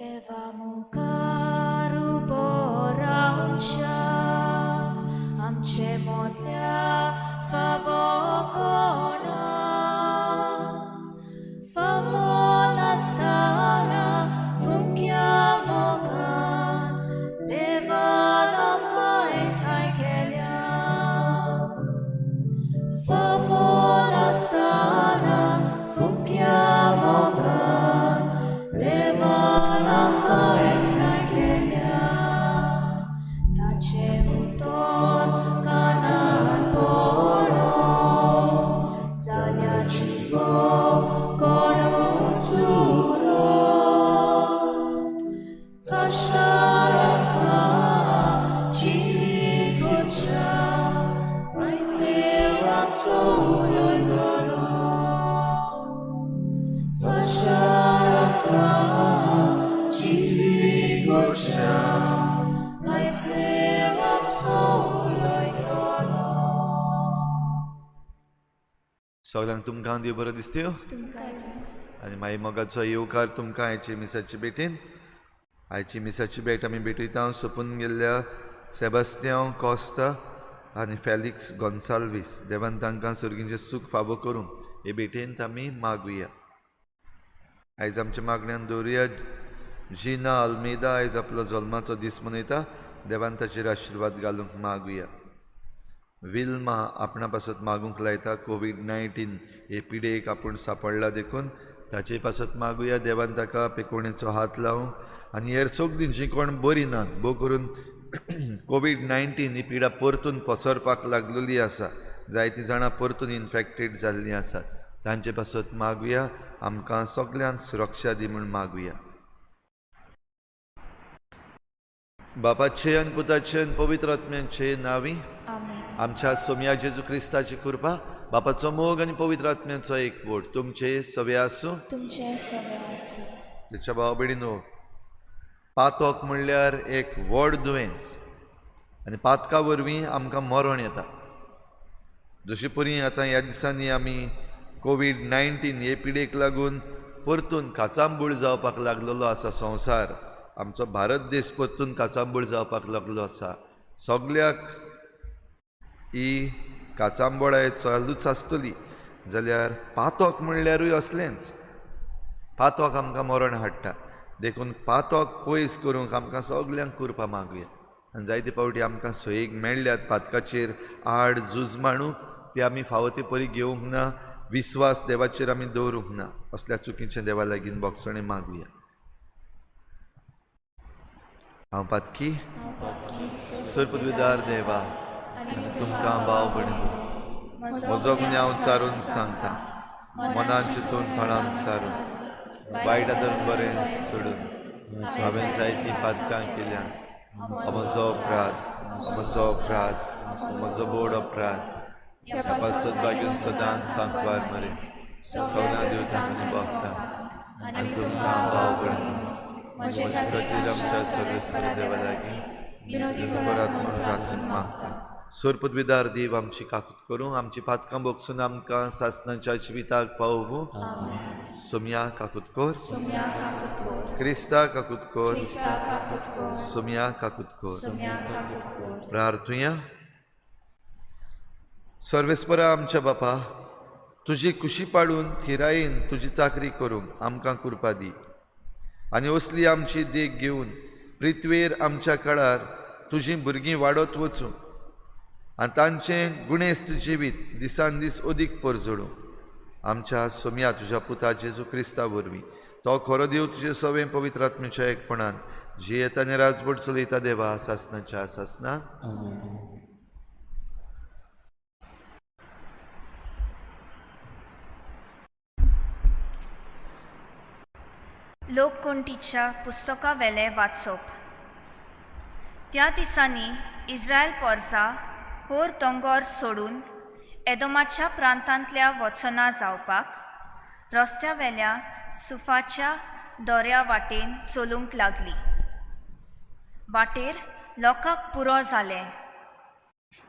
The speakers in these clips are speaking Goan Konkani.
देवा मुखार उबो रावच्याक आमचे मोदल्या फावो कोणाक, फावो नासतना फुंक्या मोगान देवान आमकां एकठांय केल्या. फावो नासतना फुंक्या मोगान देवान आमकां एकठांय केल्या. ताचें उतर कानार पडत जाल्यार जिवो कोणूच उरत. कशा आमकां जिवी करच्याक आयज देव आमचो उलयतलो. कशा आमकां जिवी करच्याक आयज देव आमचो उलयतलो. सगल्यांक तुमकां देव बरो दिसत्यो. तुमकां. आनी मागीर मोगाचो येवकार तुमकां आयचे मिसाचे भेटीन. आयची मिसाची भेट आमी भेटयता सोंपून गेल्ल्या सेबास्त्यांव कॉस्ता आनी फेलिक्स गोन्साल्वीस. देवान तांकां सर्गींचें सूख फावो करूंक हे भेटेंत आमी मागुया. आयज आमच्या मागण्यान दवरुया जिना अल्मेदा आयज आपलो जल्माचो दीस मनयता. देवान ताचेर आशिर्वाद घालूंक मागुया. विल्मा आपणा पासत मागूंक लायता कोवीड 19 हे पिडेक आपूण सांपडला देखून ताचे पासत मागुया. देवान ताका पेकोणेचो हात लावंक आनी हेर सगळीं जीं कोण बरीं नात भोव करून कोवीड 19 ही पिडा परतून पसरपाक लागलेली आसा. जायतीं जाणां परतून इनफेक्टेड जाल्लीं आसात. तांचे पासत मागुया. आमकां सगल्यांक सुरक्षा दी म्हूण मागुया. बापाचे आनी पुताचे आनी पवित्र आत्म्याचे नांवी. आमेन. आमच्या सोमया जेजू क्रिस्ताची कृपा, बापाचो मोग आनी पवित्र आत्म्याचो एकवट तुमचे सवे आसूं. तुमचे सगळे आसूं. त्याच्या भाव भयणीनो, पातक म्हणल्यार एक व्हड दुयेंस आनी पातका वरवीं आमकां मरण येता. जशी परी आतां ह्या दिसांनी आमी कोवीड 19 हे पिडेक लागून परतून काचांबूळ जावपाक लागलेलो आसा संवसार. आमचो भारत देश परतून काचांबूळ जावपाक लागलो आसा. सगल्याक ही काचांबोळाय चालूच आसतली. जाल्यार पातक म्हणल्यारूय असलेंच. पातक आमकां मरण हाडटा. देखून पातक पयस करूंक आमकां सगल्यांक कृपा मागुया. आनी जायते फावटी आमकां सोयीक मेळ्ळ्यात पातकाचेर आड झूज मांडूंक, ती आमी फावो ते परी घेवंक ना. विस्वास देवाचेर आमी दवरूंक ना. असल्या चुकीचें देवा लागीं भोगसणें मागुया. हांव पातकी सरपदवीदार देवा आनी तुमकां भाव भयणीनो म्हजो गुन्यांव चारून सांगता. मनान चिंतून थळान सारून वायट आदर बरें सोडून हांवें जायतीं पातकां केल्यात. म्हजो अपराध, म्हजो अपराध, म्हजो बोड अपराध. ह्या पासत बागेन सदांच सांकवार मरे सगळ्या देवतांक आनी भक्तांक आनी तुमकां भाव भयणीनो म्हजे खातीर आमच्या सर्वेस्पर देवा लागीं विनवती करात म्हूण प्रार्थना मागता. सोरपदवीदार देव आमची काकूत करूं, आमची पातकां भोगसून आमकां सासणाच्या जिविताक पावोवं. सोमया काकूत कर. सोम्या काकूत कर. क्रिस्ता काकूत कर. क्रिस्ता काकूत कर. सोमया काकूत कर. सोम्या काकूत कर. प्रार्थुया. सर्वेस्परा आमच्या बापा, तुजी कुशी पाडून थिरायेन तुजी चाकरी करूंक आमकां कृपा दी आनी असली आमची देख घेवन पृथ्वेर आमच्या काळार तुजीं भुरगीं वाडत वचूं आनी तांचें गुणेस्त जिवीत दिसान दीस अदीक परजडूं. आमच्या सोमया तुज्या पुता जेजू क्रिस्ता वरवीं, तो खरो देव तुजे सवें पवित्र आत्म्याच्या एकपणान जियेता आनी राजवट चलयता देवा सासनाच्या सासना. लोककोणटीच्या पुस्तकावेलें वाचप. त्या दिसांनी इस्रायल पोरसा होर दोंगोर सोडून एदोमाच्या प्रांतांतल्या वचना जावपाक रस्त्यावेल्या सुफाच्या दोऱ्या वाटेन चलूंक लागली. वाटेर लोकांक पुरो जालें.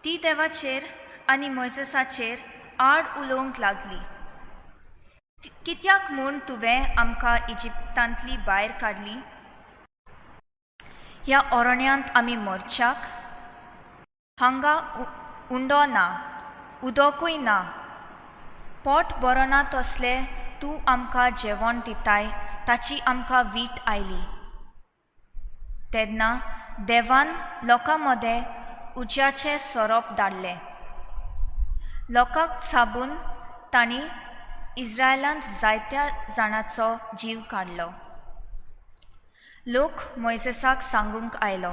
ती देवाचेर आनी मोयजेसाचेर आड उलोवंक लागली. कित्याक म्हूण तुवें आमकां इजिप्तांतली भायर काडली? ह्या अरण्यांत आमी मरच्याक? हांगा उंडो ना, उदकूय ना. पोट बरो ना तसलें तूं आमकां जेवण दिताय ताची आमकां वीट आयली. तेन्ना देवान लोकां मदें उज्याचें सोरोप धाडलें. लोकांक चाबून तांणी इस्रायलांत जायत्या जाणांचो जीव काडलो. लोक मोयजेसाक सांगूंक आयलो,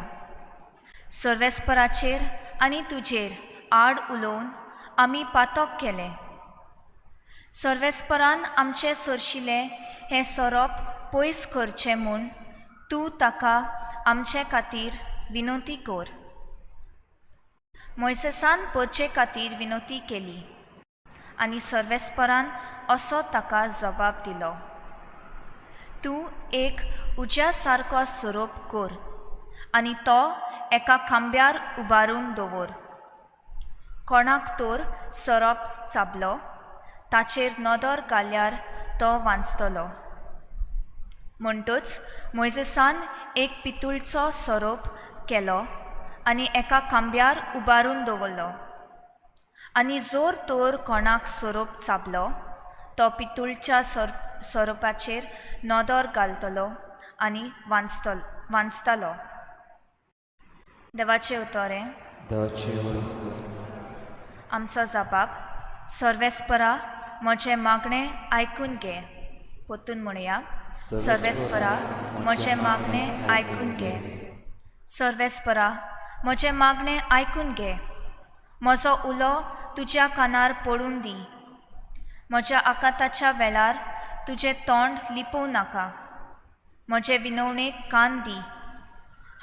सर्वेस्पराचेर आनी तुजेर आड उलोवन आमी पातक केलें. सर्वेस्परान आमचें सरशिलें हें सोरोप पयस करचें म्हूण तूं ताका आमचे खातीर विनवती कर. मोयसेसान परचे खातीर विनवती केली आनी सर्वेस्परान असो ताका जबाब दिलो, तूं एक उज्या सारको सोरोप कर आनी तो एका खांब्यार उबारून दवर. कोणाक तर सोरोप चाबलो ताचेर नदर घाल्यार तो वांचतलो. म्हणटच मोयजेसान एक पितूळचो सोरोप केलो आनी एका खांब्यार उबारून दवरलो. आनी जोर तर कोणाक सोरोप चाबलो तो पितूळच्या सोरोपाचेर नदर घालतलो आनी वांचतलो. देवाचें उतर हें. आमचो जबाब. सर्वेस्परा, म्हजें मागणें आयकून घे. परतून म्हणया, सर्वेस्परा, म्हजें मागणें आयकून घे. सर्वेस्परा, म्हजें मागणें आयकून घे. म्हजो उलो तुज्या कानार पडून दी. म्हज्या आकांताच्या वेळार तुजें तोंड लिपोवं नाका. म्हजे विनवणेक कान दी.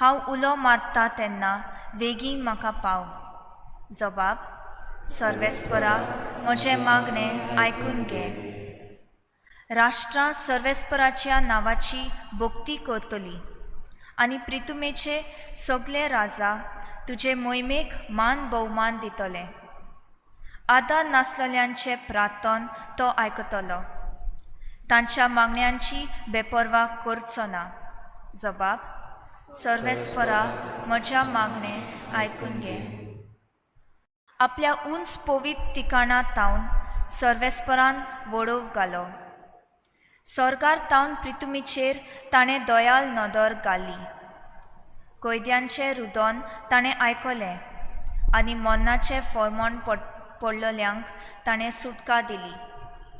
हांव उलो मारता तेन्ना बेगीन म्हाका पाव. जबाब. सर्वेस्परा, म्हजें मागणें आयकून घे. राष्ट्रां सर्वेस्पराच्या नांवाची भक्ती करतली आनी प्रितुमेचे सगळे राजा तुजे मोहिमेक मान भोवमान दितले. आदार नासलेल्यांचें प्रार्थन तो आयकतलो, तांच्या मागण्यांची बेपर्वा करचो ना. जबाब. सर्वेस्परा, म्हज्या मागणें आयकून घे. आपल्या उंच पवित्र ठिकाणा तावन सर्वेस्परान वडोव घालो. सर्गार तावन प्रितुमीचेर ताणें दयाल नदर घाली. कैद्यांचें रुदन ताणें आयकलें आनी मरणाचें फर्मान पडलेल्यांक ताणें सुटका दिली.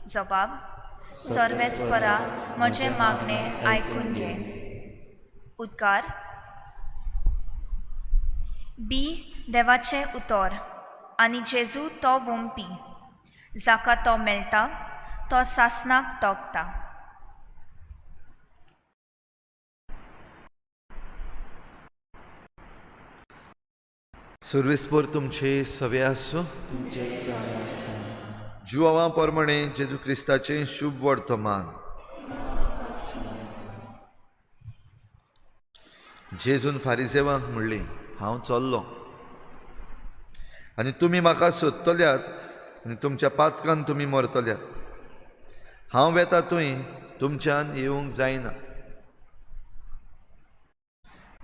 जबाब. सर्वेस्परा, म्हजें मागणें आयकून घे. उद्गार. बी देवाचें उतर आनी जेजू तो वोमपी. जाका तो मेळटा तो सासणाक तगता. सुर्वेस्पर तुमचे सवे आसूं. जुवां प्रमाणे जेजू क्रिस्ताचें शुभ वर्तमान. जेजून फारिजेवांक म्हणलें, हांव चल्लो आनी तुमी म्हाका सोदतल्यात आनी तुमच्या पातकान तुमी मरतल्यात. हांव वेता थंय तुमच्यान येवंक जायना.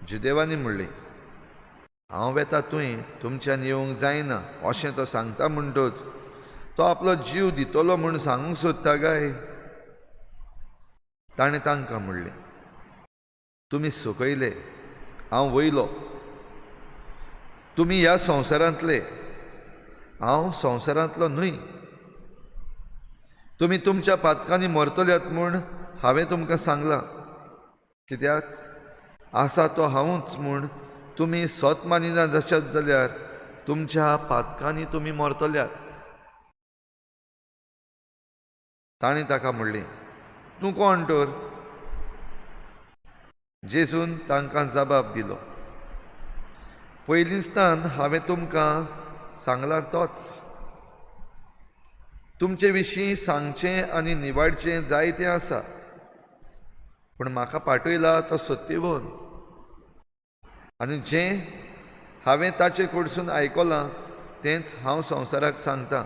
जुदेवांनी म्हणलें, हांव वेता थंय तुमच्यान येवंक जायना अशें तो सांगता म्हणटच तो आपलो जीव दितलो म्हूण सांगूंक सोदता काय? ताणें तांकां म्हणलें, तुमी सकयले, हांव वयलो. तुमी ह्या संवसारांतले, हांव संवसारांतलो न्हय. तुमी तुमच्या पातकांनी मरतल्यात म्हूण हांवें तुमकां सांगलां. कित्याक आसा तो हांवूच म्हूण तुमी सत मानिना जाशात जाल्यार तुमच्या पातकांनी तुमी मरतल्यात. ताणें ताका म्हणलें, तूं कोण तर? जेजून तांकां जबाब दिलो, पयलींचतान हांवें तुमकां सांगलां तोच. तुमचे विशीं सांगचें आनी निवाडचें जायतें आसा, पूण म्हाका पाठयला तो सत्यवंत आनी जें हांवें ताचे कडसून आयकलां तेंच हांव संवसाराक सांगता.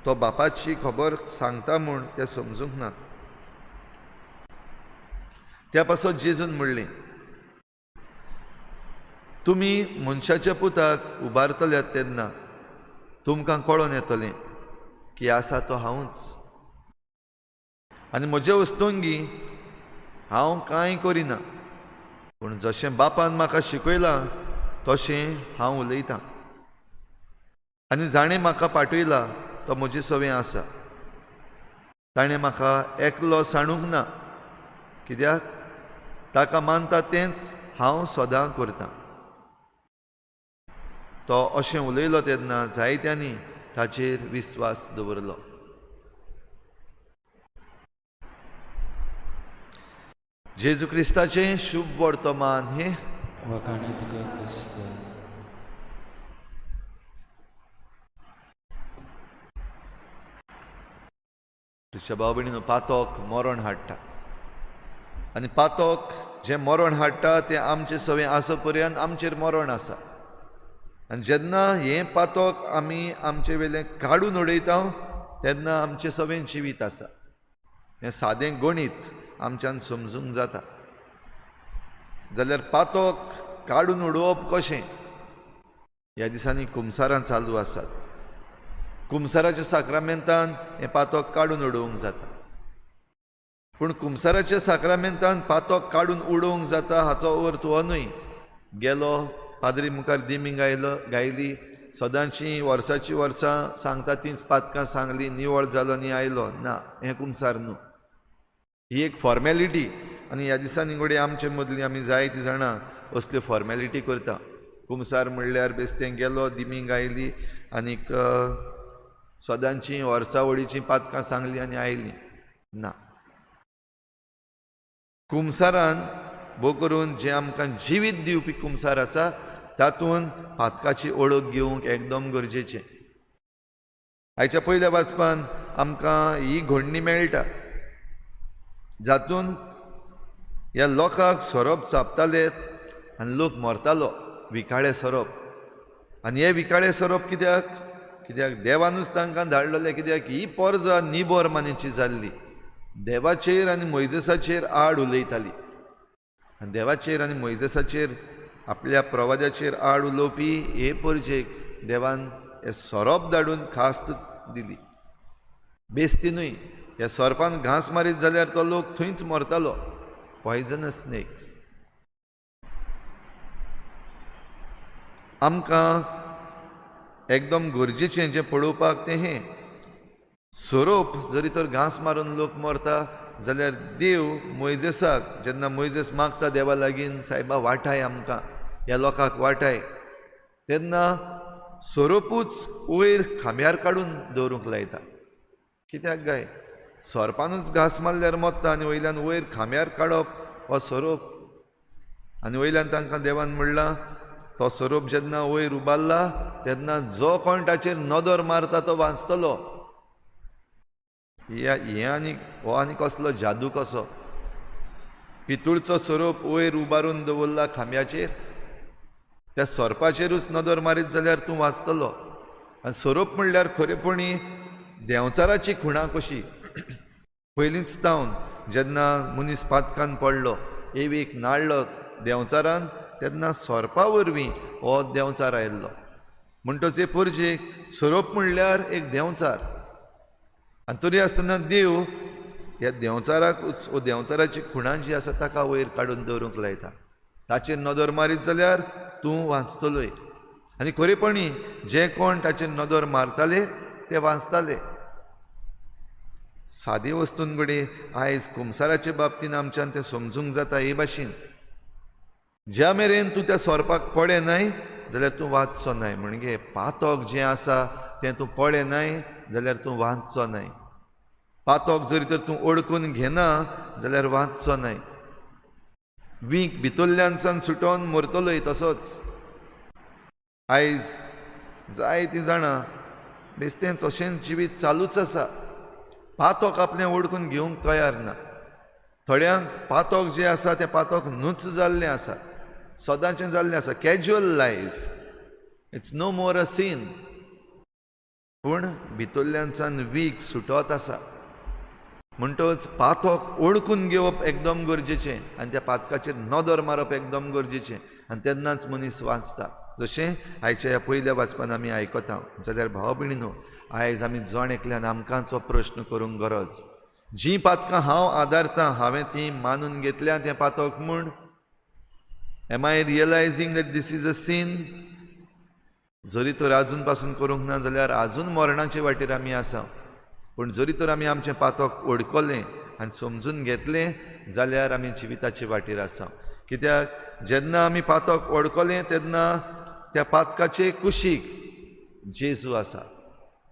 तो बापाची खबर सांगता म्हूण तें समजूंक ना. त्या पासत जेजून म्हणलें, तुमी मनशाच्या पुताक उबारतल्यात तेन्ना तुमकां कळोन येतलें की आसा तो हांवूच, आनी म्हजे वस्तुंगी हांव कांय करिना, पूण जशें बापान म्हाका शिकयलां तशें हांव उलयतां, आनी जाणें म्हाका पाठयला तो म्हजे सवें आसा. ताणें म्हाका एकलो सांडूंक ना, कित्याक ताका मानता तेंच हांव सदां करतां. तो अशें उलयलो तेन्ना जायत्यांनी ताचेर विस्वास दवरलो. जेजू क्रिस्ताचें शुभ वर्तमान हें. वखाणी तुका क्रिस्त. क्रिस्ता भाव भयणीनो, पातोक मरण हाडटा, आनी पातोक जें मरण हाडटा तें आमचे सवें आसा पर्यंत आमचेर मरण आसा. आनी जेन्ना हें पातोक आमी आमचे वेलें काडून उडयता तेन्ना आमचें सवें जिवीत आसा. हें सादें गणीत आमच्यान समजूंक जाता. जाल्यार पातोक काडून उडोवप कशें? ह्या दिसांनी कुमसारां चालू आसात. कुमसाराच्या साक्रामेंतान हें पातोक काडून उडोवंक जाता. पूण कुमसाराच्या साक्रामेंतान पातोक काडून उडोवंक जाता हाचो अर्थ हो न्हय गेलो पाद्री मुखार दिमी गायलो गायली, सदांची वर्साची वर्सां सांगता तींच पातकां सांगली, निवळ जालो आनी आयलो ना, हें कुमसार न्हू. ही एक फॉर्मेलिटी. आनी ह्या दिसांनी घडये आमचे मदलीं आमी जायतीं जाणां असल्यो फॉर्मेलिटी करता. कुमसार म्हणल्यार बेस्तें गेलो, दिमी गायली आनीक सदांची वर्सावळीचीं पातकां सांगली आनी आयली ना. कुमसारान भोव करून जें आमकां जिवीत दिवपी कुमसार आसा तातूंत पातकाची ओळख घेवंक एकदम गरजेचें. आयच्या पयल्या वाचपान आमकां ही घडणी मेळटा जातून ह्या लोकांक सोरोप चाबताले आनी लोक मरतालो, विकाळे सोरोप. आनी हे विकाळे सोरोप कित्याक? कित्याक देवानूच तांकां धाडलेले. कित्याक ही पोरजा निबोर मानेची जाल्ली, देवाचेर आनी मोयजेसाचेर आड उलयताली. आनी देवाचेर आनी मोयजेसाचेर आपल्या प्रवाद्याचेर आड उलोवपी हे परजेक देवान हे सोरोप धाडून खास्त दिली. बेस्ती न्हय, ह्या सोरपान घांस मारीत जाल्यार तो लोक थंयच मरतालो. Poisonous snakes. आमकां एकदम गरजेचें जें पळोवपाक तें हें सोरोप जरी तर घांस मारून लोक मरता जाल्यार देव मोयजेसाक जेन्ना मोयजेस मागता देवा लागीं, सायबा वाटाय आमकां, ह्या लोकांक वाटाय, तेन्ना सोरोपूच वयर खांब्यार काडून दवरूंक लायता. कित्याक गाय? सोरपानूच घांस मारल्यार मरता आनी वयल्यान वयर खांब्यार काडप हो सोरोप. आनी वयल्यान तांकां देवान म्हणलां तो सोरोप जेन्ना वयर उबारला तेन्ना जो कोण ताचेर नदर मारता तो वांचतलो. हें आनी हो आनी कसलो जादू कसो? पितूळचो सोरोप वयर उबारून दवरला खांब्याचेर, त्या सोरपाचेरूच नदर मारीत जाल्यार तूं वाचतलो. आनी सोरोप म्हणल्यार खरेपणी देंवचाराची खुणा कशी. पयलींच तावन जेन्ना मनीस पातकान पडलो, एवीक नाडलो देंवचारान, तेन्ना सोरपा वरवीं हो देंवचार आयिल्लो. म्हणटच हे परजेक सोरोप म्हणल्यार एक देंवचार. आनी तरी आसतना देव ह्या देंवचाराक देंवचाराची खुणा जी आसा ताका वयर काडून दवरूंक लायता. ताचेर नदर मारीत जाल्यार तूं वांचतलोय. आनी खरेपणी जे कोण ताचेर नदर मारताले ते वांचताले. सादे वस्तून घडये आयज कुमसाराचे बाबतीन आमच्यान तें समजूंक जाता हे भाशेन. ज्या मेरेन तूं त्या सोरपाक पळय न्हय जाल्यार तूं वाचचो न्हय. म्हणजे पातक जें आसा तें तूं पळय न्हय जाल्यार तूं वाचचो न्हय. पातक जरी तर तूं ओळखून घेना जाल्यार वाचचो न्हय. वीक भितरल्यानसान सुटोवन मरतलोय तसोच. आयज जायतीं जाणां बेस्तेंच अशेंच जिवीत चालूच आसा. पातक आपलें ओळखून घेवंक तयार ना. थोड्यांक पातक जें आसा तें पातक न्हूच जाल्लें आसा, सदांचें जाल्लें आसा. Casual life, it's no more a sin. पूण भितरल्यानसान वीक सुटत आसा. म्हणटच पातक ओळखून घेवप एकदम गरजेचें आनी त्या पातकाचेर नदर मारप एकदम गरजेचें. आनी तेन्नाच मनीस वाचता. जशें आयच्या ह्या पयल्या वाचपान आमी आयकता. जाल्यार भाव भयणीनो, आयज आमी जण एकल्यान आमकांच हो प्रश्न करूंक गरज. जीं पातकां हांव आदारतां हांवें तीं मानून घेतल्या तें पातक म्हूण? Am I realising that this is a sin? जरी तर आजून पासून करूंक ना जाल्यार आजून मरणाचे वाटेर आमी आसा, पूण जरी तर आमी आमचें पातक ओडकलें आनी समजून घेतलें जाल्यार आमी जिविताचे वाटेर आसा. कित्याक जेन्ना आमी पातक ओडकलें तेन्ना त्या पातकाचे कुशीक जेजू आसा.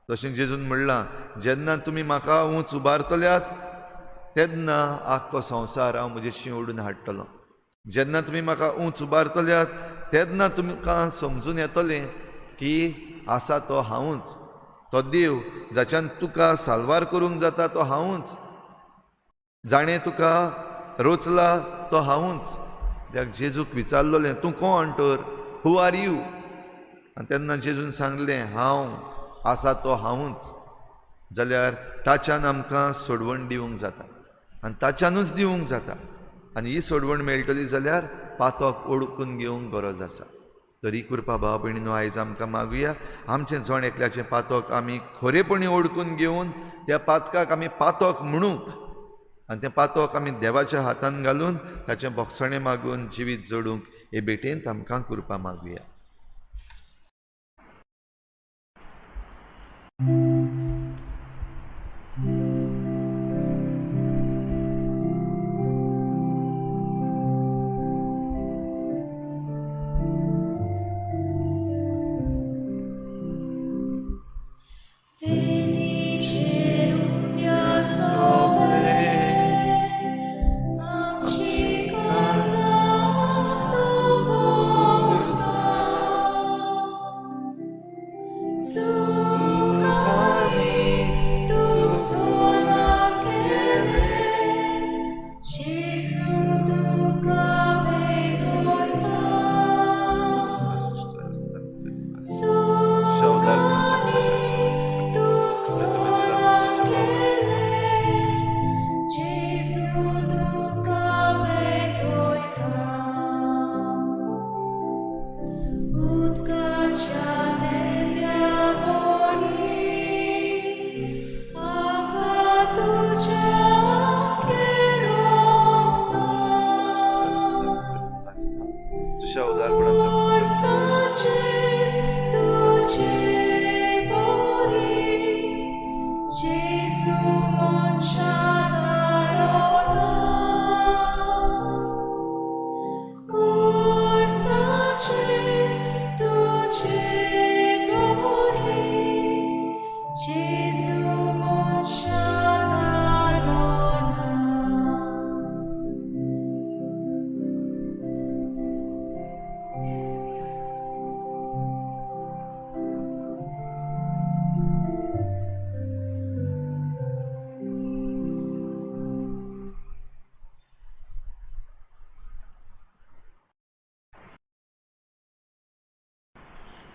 तशें जेजून म्हणलां, जेन्ना तुमी म्हाका उंच उबारतल्यात तेन्ना आख्खो संवसार हांव म्हजेशी ओडून हाडटलो. जेन्ना तुमी म्हाका उंच उबारतल्यात तेन्ना तुमकां समजून येतलें की आसा तो हांवूच, तो देव जाच्यान तुका साल्वार करूंक जाता तो हांवूच, जाणें तुका रोचला तो हांवूच. कित्याक जेजूक विचारलें, तूं कोण तर, हू are you? आनी तेन्ना जेजून सांगलें, हांव आसा तो हांवूच. जाल्यार ताच्यान आमकां सोडवण दिवंक जाता आनी ताच्यानूच दिवंक जाता. आनी ही सोडवण मेळटली जाल्यार पातक ओडकून घेवंक गरज आसा. तरी कृपा भाव भयणीनो, आयज आमकां मागुया आमचें जण एकल्याचें पातक आमी खरेपणी ओडकून घेवन त्या पातकाक आमी पातक म्हणूंक आनी तें पातक आमी देवाच्या हातान घालून ताचें भोगसणें मागून जिवीत जोडूंक हे भेटेंत आमकां कृपा मागुया.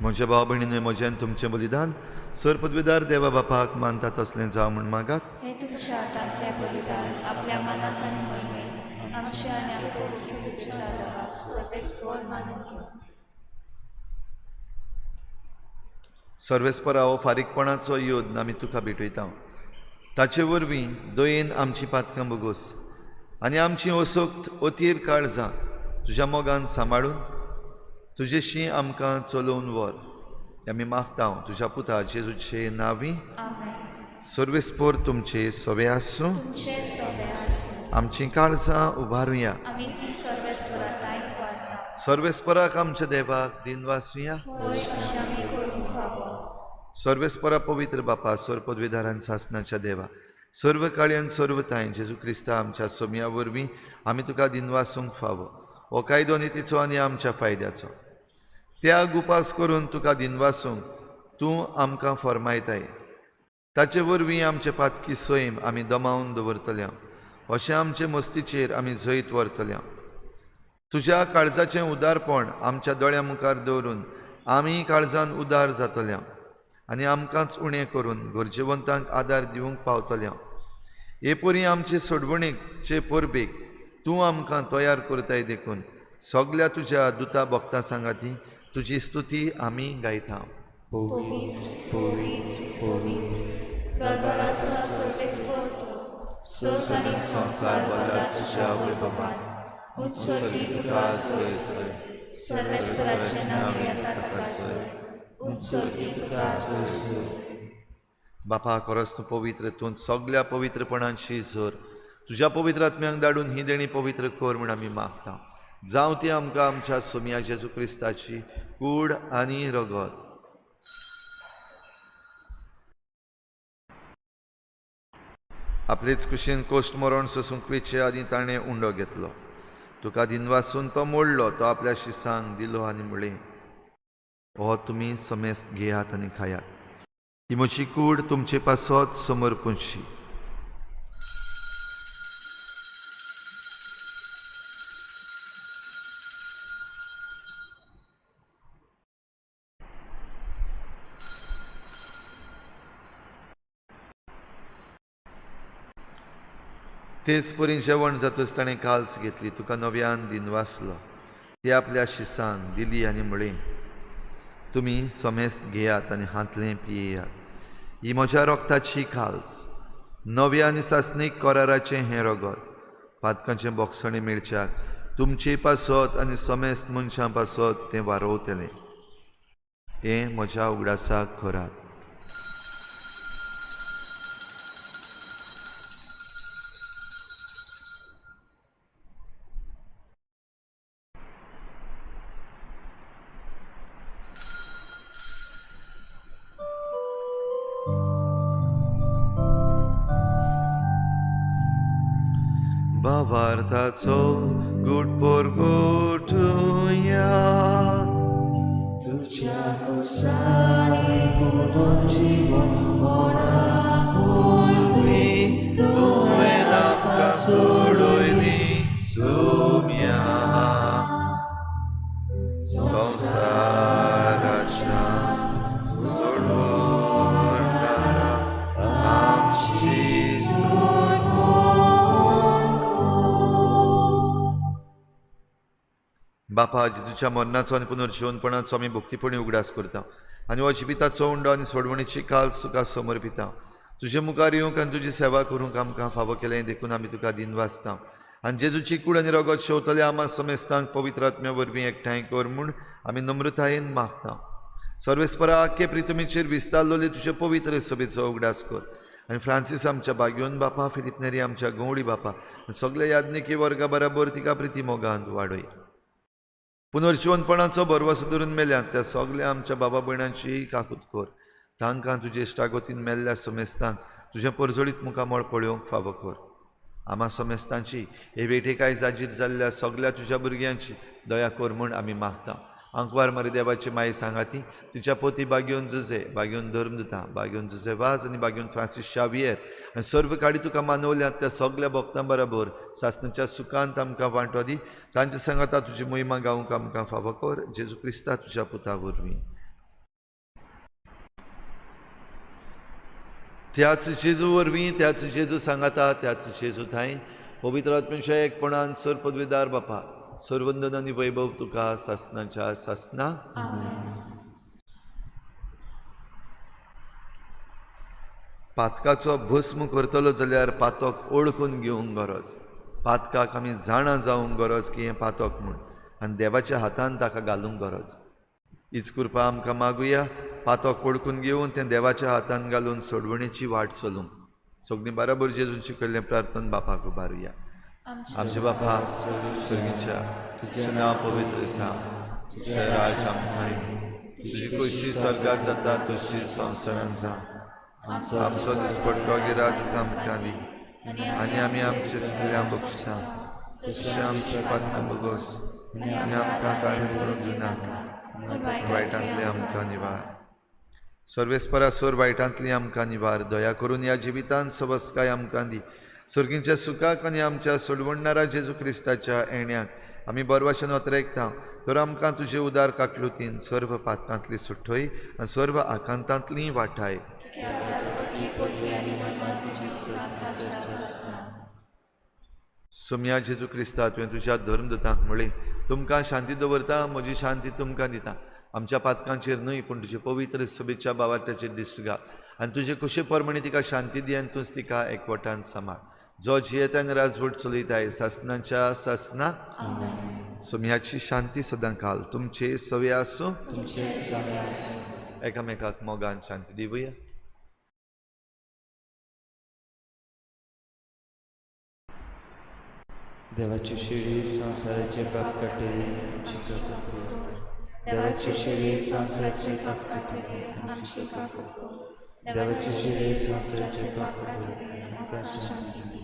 म्हज्या भाव भयणीन म्हजें तुमचें बलिदान सर पदवीदार देवा बापाक मानता तसलें जावं म्हूण मागात. हें तुमच्या हातांतलें बलिदान आपल्या मनाक आनी मोहिमेक आमच्या आनी आमच्या सुचेच्या देवाक सर्वेस्पर मानून घेवं. सर्वेस्परा हो फारीकपणाचो योद्ध आमी तुका भेटयता. ताचे वरवीं दयेन आमची पातकां भोगोस आनी आमची असोक्त अतीर काळजां तुज्या मोगान सांबाळून तुजेशी आमकां चलोवन व्हर. आमी मागता तुज्या पुता जेजूचे नांवी. सर्वेस्पर तुमचे सवे आसूं. आमचीं काळजां उबारुया. सर्वेस्पराक आमच्या देवाक दिनवासुया. सर्वेस्परा पवित्र बापा, सर्व पदवीधारान सासनाच्या देवा, सर्व काळयान सर्व तांय जेजू क्रिस्ता आमच्या सोम्या वरवीं आमी तुका दिनवासूंक फावो. हो कायदो नितीचो आनी आमच्या फायद्याचो. त्याग उपास करून तुका दिनवासूंक तूं आमकां फर्मायताय. ताचे वरवीं आमचे पातकी सैम आमी दमावन दवरतल्या, अशें आमचे मस्तीचेर आमी जैत व्हरतल्या. तुज्या काळजाचें उदारपण आमच्या दोळ्यां मुखार दवरून आमी काळजान उदार जातल्या आनी आमकांच उणें करून गरजेवंतांक आदार दिवंक पावतल्या. हे परी आमचे सोडवणेचे परबेक तूं आमकां तयार करताय देखून सगल्या तुज्या दुता भक्तां सांगाती तुजी स्तुती आमी गायता. पवित्र, पवित्र, पवित्र, दरबाराचो सर्वेस्पर तूं, सर्ग आनी संवसार भरला तुज्या वैभवान. उत्सर्गी तुका सोय सोय, सर्वेस्पराचें नांव येता ताका सोय, उत्सर्गी तुका सोय सोय. बापा, खरोच तूं पवित्र, तूं सगल्या पवित्रपणांशी झर. तुज्या पवित्र आत्म्यांक धाडून ही देणी पवित्र कर म्हूण आमी मागता. जावं ती आमकां आमच्या सोमया जेजू क्रिस्ताची कूड आनी रगत. आपलेच कुशीन कोश्ट मरण सोसूंक वेचे आनी ताणें उंडो घेतलो. तुका दिनवासून तो मोडलो, तो आपल्या शिसांक दिलो आनी म्हणलें, हो तुमी समेस्त घेयात आनी खायात. ही म्हजी कूड तुमचे पासत समर्पूंची. तेच परी जेवण जातच ताणें काल्स घेतली, तुका नव्यान दिनवासलो, ती आपल्या शिसांक दिली आनी म्हणलें, तुमी समेस्त घेयात आनी हांतलें पियेयात. ही म्हज्या रोगताची काल्स, नव्या आनी सासणीक कराराचें हें रगत, पातकांचें बोगसणें मेळच्याक तुमचे पासत आनी समेस्त मनशां पासत तें वारोवतलें. हें म्हज्या उगडासाक करात. भावार्थाचो गुड परगटुया. तुझ्या कुसानी पुनर्जीवन वरवीं तुवें आमकां सोडयली सोम्या संवसाराच्या सोडवणारा आमची. बापा, जेजूच्या मरणाचो आनी पुनर्जिवनपणाचो आमी भक्तीपणी उगडास करता आनी हो जिविताचो उंडो आनी सोडवणीची काल्स तुका समर्पिता. तुजे मुखार येवंक आनी तुजी सेवा करूंक आमकां फावो केलें देखून आमी तुका दिनवासता. आनी जेजूची कूड आनी रगत शेवतले आमा समेस्तांक पवित्र आत्म्या वरवीं एकठांय कर म्हूण आमी नम्रतायेन मागता. सर्वेस्परा, आख्खे प्रितुमीचेर विस्तारलेले तुजे पवित्र सभेचो उगडास कर आनी फ्रांसीस आमच्या बागयोन बापा, फिलीप नेरी आमच्या गवळी बापा आनी सगल्या याज्ञिकी वर्गा बराबर तिका प्रिती मोगांत वाडय. पुनर्जिवनपणाचो भरवसो धरून मेल्यात त्या सगल्या आमच्या बाबा भयणांची काकूत कर. तांकां तुजे इश्टागतीन मेल्ल्या समेस्तांक तुजें परजळीत मुखामळ पळोवंक फावो कर. आमा समेस्तांची हे भेटेकाय जाजीर जाल्ल्या सगल्या तुज्या भुरग्यांची दया कर म्हूण आमी मागता. आंकवार मारी देवाची माई सांगाती, तिच्या पोती बागयोन जुजे, बागयोन धर्मदुता, बागयोन जुजे वाज आनी बागयोन फ्रांसीस शावियर आनी सर्व काडी तुका मानवल्यात त्या सगल्या भक्तां बराबर सासणाच्या सुखांत आमकां वांटो दी. तांचे सांगाता तुजी मोहिमा गावंक आमकां फावो कर. जेजू क्रिस्ता तुज्या पुता वरवीं. त्याच जेजू वरवीं, त्याच जेजू सांगाता, त्याच जेजू थांय पवित्र आत्म्याच्या एकपणान सर पदवीदार बापा, सर्वंदन आनी वैभव तुका सासणाच्या सासना. पातकाचो भस्म करतलो जाल्यार पातक ओळखून घेवंक गरज. पातकाक आमी जाणा जावंक गरज की हें पातक म्हूण आनी देवाच्या हातान ताका घालूंक गरज. हीच कृपा आमकां मागुया, पातक ओळखून घेवन तें देवाच्या हातान घालून सोडवणेची वाट चलूंक. सगळीं बराबर जेजून शिकयल्लें प्रार्थना बापाक उबारुया. आमचे बापा सर्गीच्या, तुजें नांव पवित्र जावं, तुजें राज आमकां येवं, तुजी खोशी स्वर्गार जाता तशी संवसारांत जावं. आमचो दिसपट्टो गिराज आमकां दी आनी आमी आमचे चुकल्या बक्षिसां तशें आमची पात्रां बगोस आनी आमकां कांय करूंक दिनाका, वायटांतलें आमकां निवार. सर्वेस्परा सोर वायटांतली आमकां निवार. दया करून ह्या जिवितांत सवस्काय आमकां दी. सर्गींच्या सुखाक आनी आमच्या सोडवणणारा जेजू क्रिस्ताच्या येण्याक आमी बरवाशेन अतरेकता. तर आमकां तुजे उदार काकलुतीन सर्व पातकांतली सुठय आनी सर्व आकांतांतली वाठाय. सोम्या जेजू क्रिस्ता, तुवें तुज्या धर्मदूतांक म्हळें, तुमकां शांती दवरता, म्हजी शांती तुमकां दिता. आमच्या पातकांचेर न्हय पूण तुजे पवित्र सभेच्या बावाट्याचेर दिश्ट घाल आनी तुजे कुशे प्रमाणे तिका शांती दी आनी तूंच तिका एकवटान सांबाळ, जो जियेता आनी राजवट चलयताय सासनाच्या सासना. सोम्याची शांती सदां काल तुमचे सवे आसूं. तुमचे सगळे आसूं. एकामेकाक मोगान शांती दिवया. देवाची शिडी संवसाराचे पाप काडटली आमची काकूत कर. देवाची शिडी संवसाराचे पाप काडटली आमची काकूत कर. देवाची शिडी संवसाराचे पाप काडटली आमकां शांती दी.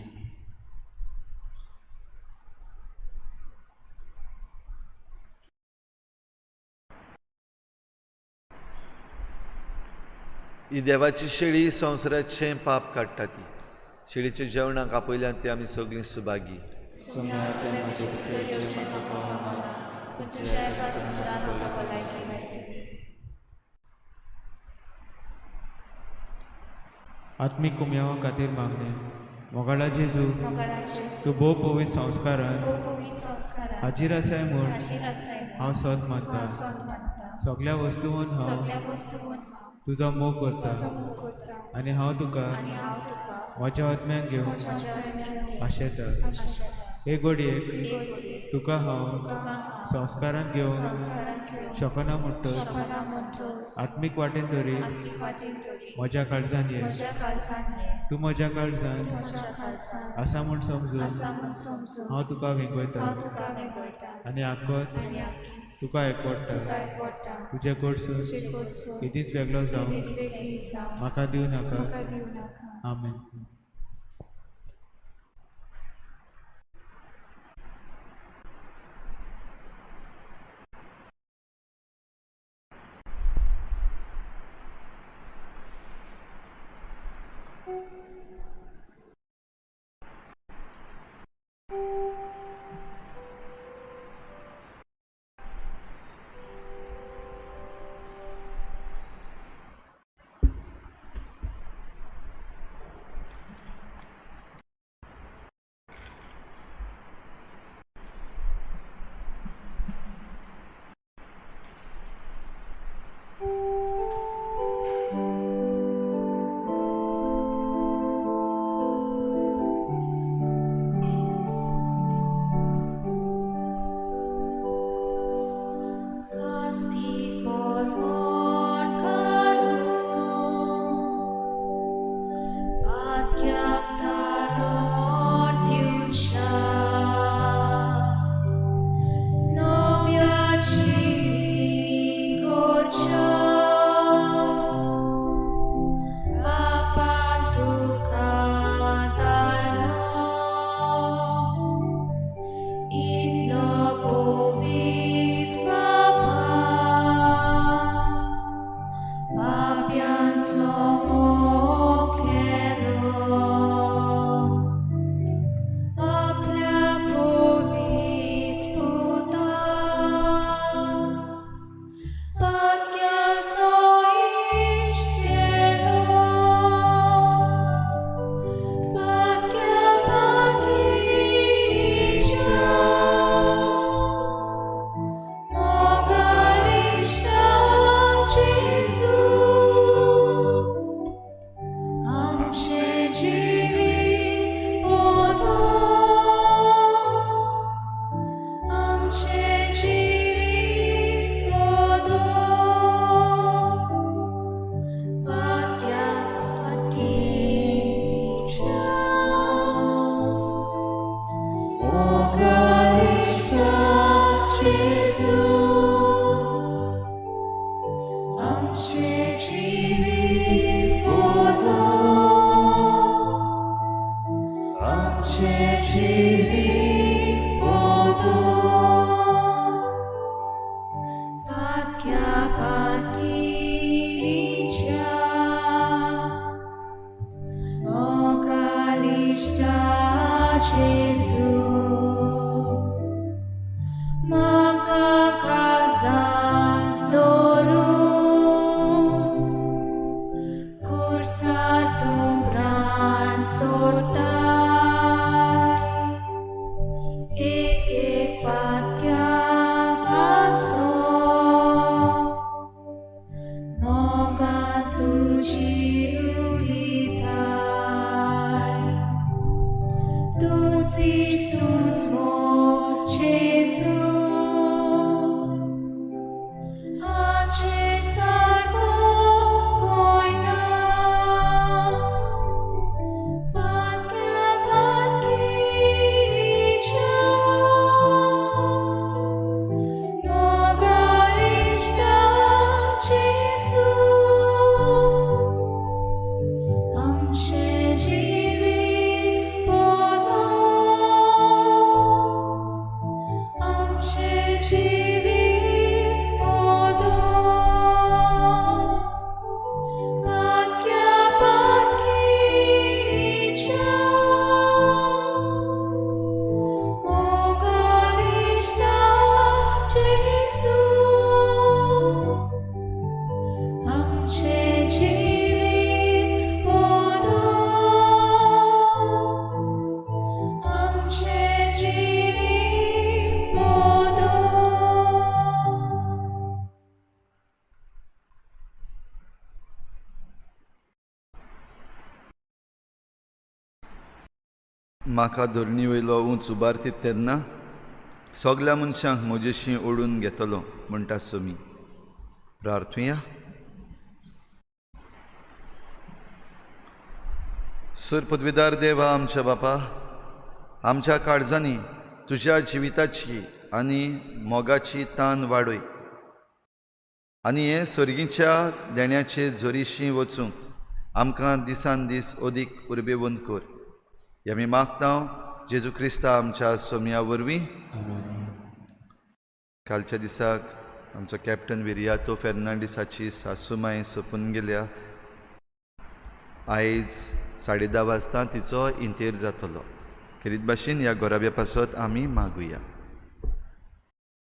ही देवाची शेळी संवसाराचें पाप काडटा. ती शेळीच्या जेवणाक आपयल्यान ते आमी सगळीं सुभागी. सोम्या, तुवें म्हजे भितर येवचें म्हाका फावना, पूण तुज्या एकाच उतरान म्हाका भलायकी मेळटली. आत्मीक कुमयावा खातीर मागणें. मोगाळा जेजू, मोगाळा जेजू, तूं भोव पवित्र संस्कारान भोव पवित्र संस्कारान हाजीर आसाय म्हूण हाजीर आसाय म्हूण हांव सत मानता. हांव सत मानता. सगल्या वस्तूंत हांव सगल्या वस्तूंत हांव तुजो मोग तुजो करता मोग करता आनी हांव तुका आनी हांव तुका म्हज्या आत्म्याक घेवन म्हज्या आत्म्याक घेवन आशेता. आशेता. हे घडयेक हे घडयेक तुका हांव तुका हांव संस्कारांत घेवन संस्कारांत घेवन शकना म्हणटच शकना म्हणटच आत्मीक वाटेन तरी आत्मीक वाटेन तरी म्हज्या काळजान ये. म्हज्या काळजान ये. तूं म्हज्या काळजान तूं म्हज्या काळजान आसा म्हूण समजून आसा म्हूण समजून हांव तुका वेंगयता हांव तुका वेंगयता आनी आकोच आनी आखीच तुका एकवडटा. तुका एकवडटा. तुजे कडसून तुजे कडसून केदींच वेगळो जावन केदींच वेगळी जावं म्हाका दिवं नाका. म्हाका दिवं नाका. आमेन. Casti formor carum, Patchiac taror tiuncia, Novia civi corcia, Papantu catano, Itlo povit papa, Papianzo mokelo, Aplea povit puta, Pachianzo iștelo, Pachia patchinicia, Mogalista Gesù, Amce jivi podo, Amce jivi podo, Patchia patchinicia, Mogalista Gesù, Amce jivi podo, Amce jivi podo, Patchia patchinicia, Mogalista Gesù, Maka kalzan doru, Cursar tumbran sortai, म्हाका धरणी वयलो उंच उबारतीत तेन्ना सगल्या मनशांक म्हजेशी ओडून घेतलो म्हणटा सोमी. प्रार्थुया. सूर पदवीदार देवा आमच्या बापा, आमच्या काळजांनी तुज्या जिविताची आनी मोगाची तान वाडय आनी हे सर्गीच्या देण्याचे जोरीशी वचूंक आमकां दिसान दीस अदीक उर्बेवंत कर. हे आमी मागता जेजू क्रिस्ता आमच्या सोमया वरवीं. आमेन. कालच्या दिसाक आमचो कॅप्टन विरियातो फेर्नांडीसाची सासूमाय सोंपून गेल्या. आयज 10:30 वाजता तिचो इंतेर जातलो. खेरीत भाशेन ह्या गोराब्या पासत आमी मागुया.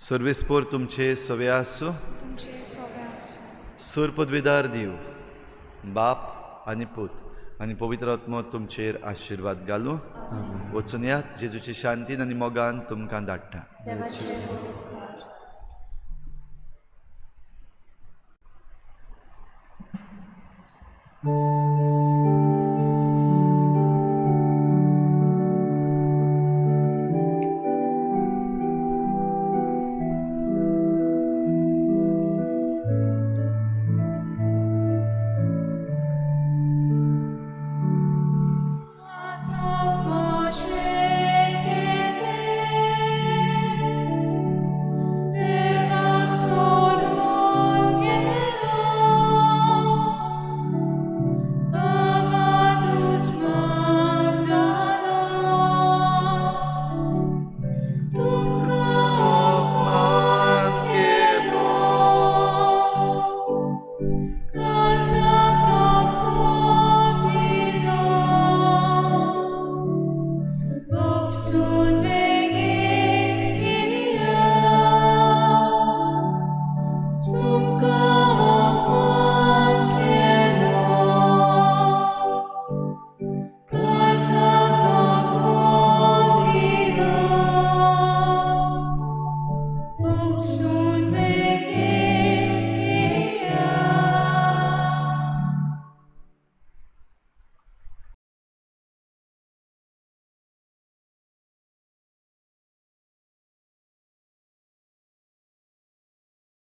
सर्वेस्पोर तुमचे सवे आसूं. तुमचे सोबे आसूं. सूर पदवीदार दिव बाप आनी पूत आनी पवित्र आत्मो तुमचेर आशिर्वाद घालूं. वचून यात जेजूची शांतीन आनी मोगान तुमकां धाडटा. देवाचे.